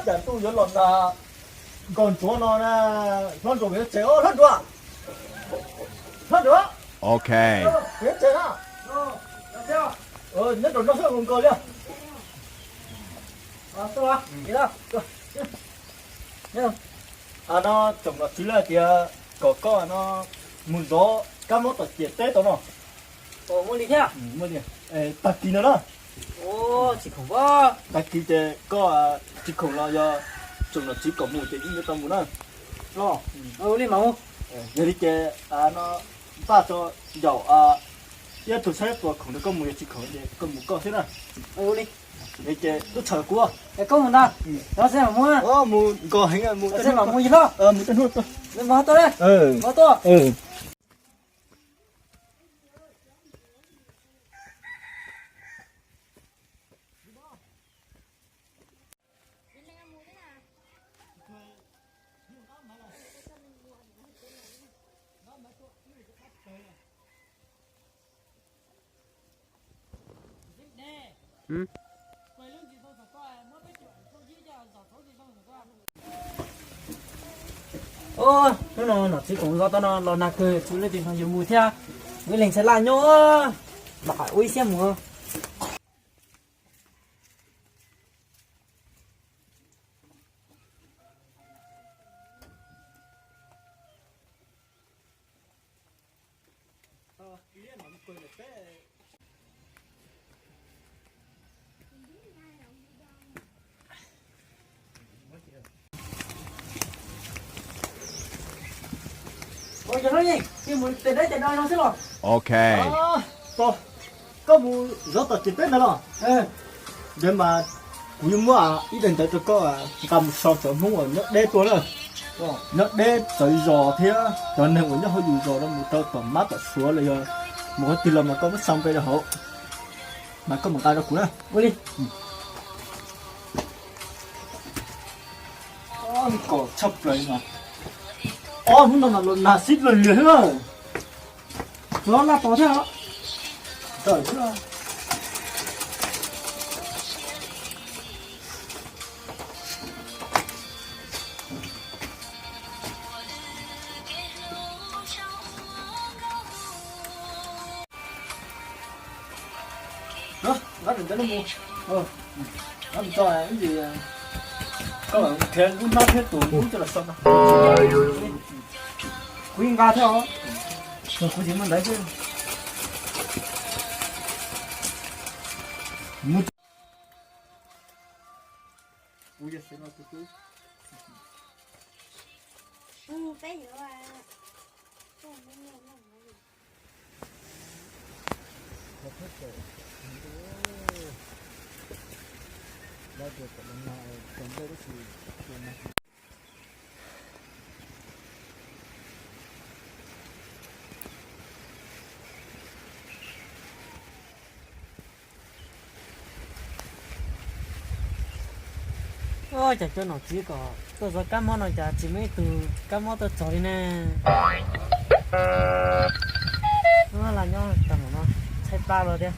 Cas ntuj yuav los nag nkaus ntsuav no na, hlob Ntsuag kuv yuav tsev os, hlob Ntsuag. Hlob Ntsuag. Ok. Kuv yuav tsev na. Nyob rau no xwb mus nkaus li. No tsoom nom tswv lawv hais tias kom koj no mus zov kab mob tom ciam teb tau no. Ua li thiab. Tag kis no na. Tsis khoom, tag kis ces koj tsis khoom los yog tsoom nom tswv kom mus ces yeej yuav tau mus na. Ua li mas mus. Yog li ces no npaj tso yaum ib tug saib puas khoom rau koj mus, yog tsis khoom ces koj mus koj xwb na. Ua li. Ces tub txhawm kuv, koj mus ntag. Mus nkos heev, mus tej hnub tuaj. Hnub no nom tswv koom zov tau no los nag kawg, tshuav leej twg no yuav mus thiab. Wb leeg txhais laj nyob, mam ua ib siab mus. Ok. Koj mus zov tom ciam teb ntawd los? Ntawd mas kuv yuav muab ib daim ntawv rau koj nqa mus sau cov Hmoob uas nyob deb tuaj na. Nyob deb txawv zos thiab cov neeg uas nyob hauv yus zos no mus rau tom mab tom suav los yog mus qhov twg los mas koj muab sau npe rau hauv mas koj mam nqa rau kuv na. Ua li. Kom tshaj plaws no. Ob hnub no mas los nag sib luag lias thiab. Los laj tos thiab os. Nqa ntawd no mus. Nqa mus tso ib ntsis, koj khiav lub hnab thiab tus lub coj los so no. Kuv yeej nqa thiab os. Kuv tsis muaj ntawv xwb. Ua cas cov nom tswv kom tuaj zov kab mob no cas tsis muaj ib tug kab mob tuaj txog li ne? Lam nyob tag mus no, tshaib plab lawm thiab.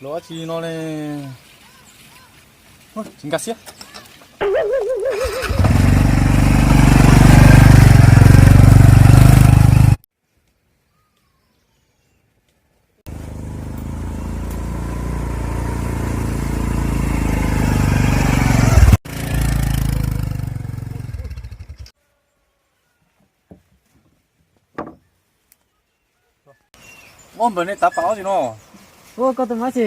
Los dab tsi no ne? Tsis nkag siab. Ua npawg, nej tav pam dab tsi no? Ua, koj tuaj ua dab tsi?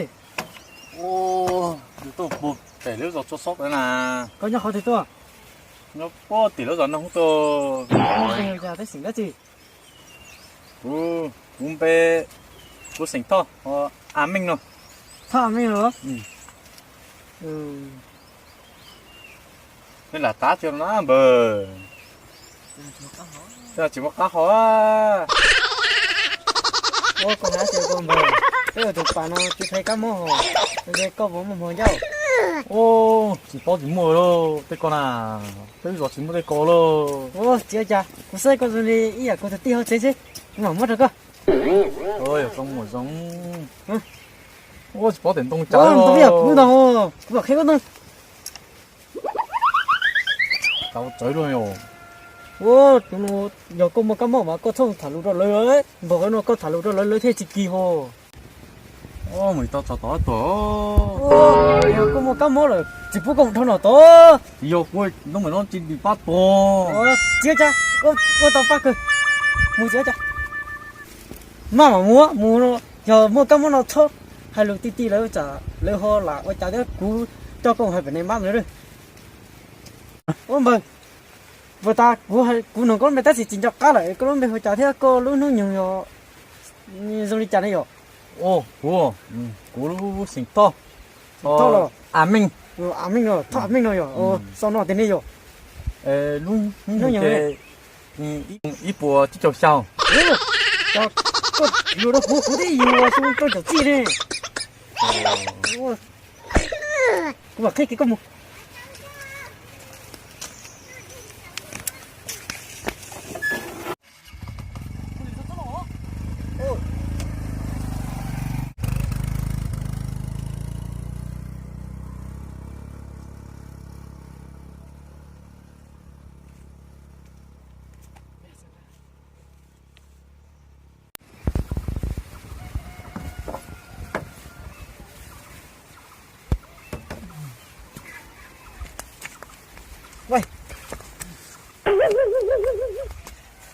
Ua, yus tuaj puag pem lub zos Tsua Xob na. Koj nyob qhov twg tuaj? Nyob puag tim lub zos no tuaj. Koj yog teb xeem dab tsi? Kuv, kuv npe, kuv xeem Thoj, A Meej no. Thoj A Meej los? Peb lam tav tiag na npawg. Tsis muaj qab hau. Ua koj hais tias koj npawg, peb ua tus pas no tsis thaiv kab mob hos, es koj puas muaj hmo ncauj? Tsis paub tsis muaj lauj tej ko na, peb zos tsis muaj tej ko lauj. Tsis ua cas, kuv xav koj zoo li ib yam kuv tus tij hauv tsev xwb, kuv mam muab rau koj. Yog koj muaj zoo. Ua tsis paub tias ntoo cas. Ntoo yog kuv ntag, kuv mam qhia koj ntoo. Tau tsawv luaj yom. Ua, tus no yog koj muaj kab mob mas koj txhob tham lus rau lawv, npog no koj tham lus rau lawv lawv thiaj tsis kis hos. Mus tau txog tod tuag. Yog koj muaj kab mob lawm tsis pub koj mus dhau no tod. Yog kuv ntoo no tsis dim pab tuag. Tsis ua cas, ua tau pab kawg. Mus tsis ua cas. Maj mam mus, mus no, yog muaj kab mob no txhob hais lus ti ti lawv tsam lawv ho lam ua cas thiab kuv coj koj hais pem ne mab lawv. Ua npawg, puas tas kuv, kuv nug koj lub npe tab sis tsis nco qab lawm, koj lub npe hu cas thiab koj lub hnub nyoog yog zoo li cas ne yom? Kuv, kuv lub xeem Thoj. Thoj los? A Meej. A Meej no, Thoj A Meej no yom? Xo no tiag ne yom? Lub hnub nyoog ces ib puas tsib caug xya. Koj yuav rau kuv, kuv twb yuav xyoo rau caum txij ne. Kuv mam qhia kiag koj mus.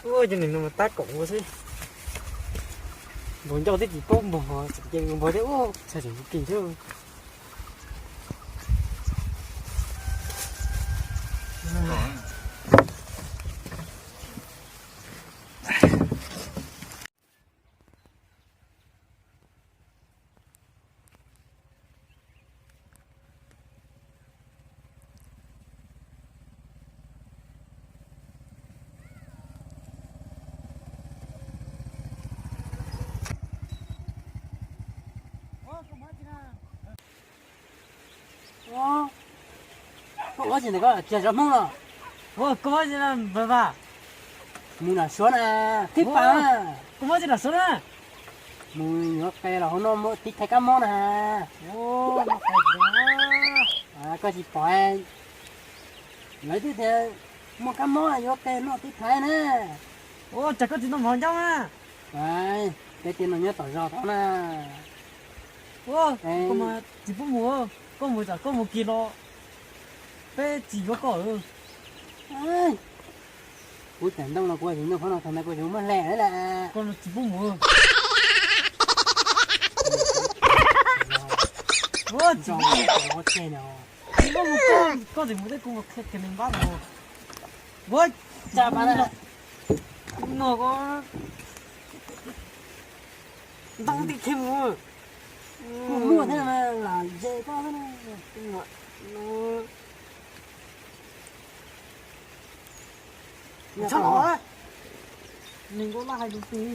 Ua, cov neeg no mas tab kaum ua xwb. Npog ncauj twb tsis paub npog, ces npog thiab ua txhais tseem kev thiab. Koj ua tsi ntawm koj kiag zov Hmoob los? Ua koj tsi npawg Vam? Mus nram Suav na, thib pas. Koj muab tsi nram Suav na? Mus yuav qe los hauv no muaj tib thaiv kab mob na. Koj tsis pom, lawv twb tias muaj kab mob yuav qe noj tib thaiv na. Ua cas koj tsis noj mov ncauj na? Peb tias no nyob tom zos tod na. Ua, koj mas tsis pub mus, koj mus tsam koj mus kis los peb tsis yuav koj. Kuv cov ntoo no kuv tsis noj, qhov no thaum ntawd kuv tsis muaj hle lawm. Koj tsis pub mus. Ua, tsis pub mus. Koj tsis mus, koj tsis mus thiab kuv mus qhia kiag neeg npab mus. Ua, cas mas no ko ntoo tib khi mus. Kuv muaj thiab mas lam ze koj xwb na. Txhob los, neeg nkuaj laj hais lus twg.